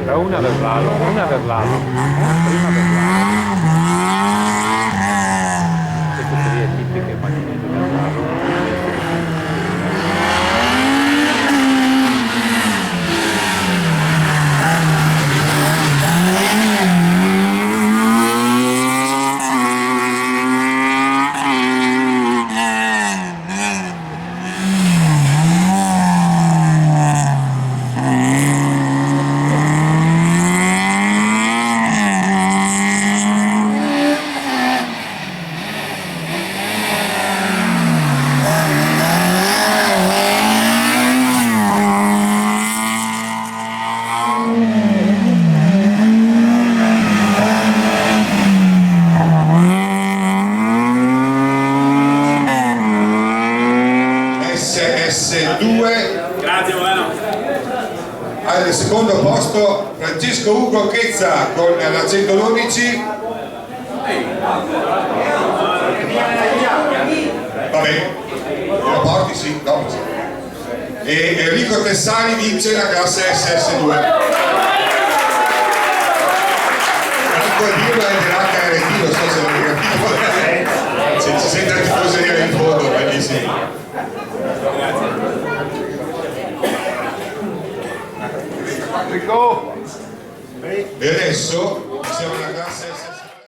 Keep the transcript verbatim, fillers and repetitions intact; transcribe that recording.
Però una per l'altro, una per l'altro, prima per l'altro. Queste serie tipiche macchine di Carraro. S S due. Grazie, Moreno. Al secondo posto Francesco Ugo Chezza con la centododici. Vabbè, lo porti, sì, dopo sì. E Enrico Tessari vince la classe S S due. Manco a dirlo è dell'H R T, non so se l'avete capito. Se ci sente la tifoseria in fondo, bellissimo. E adesso siamo alla classe S S due.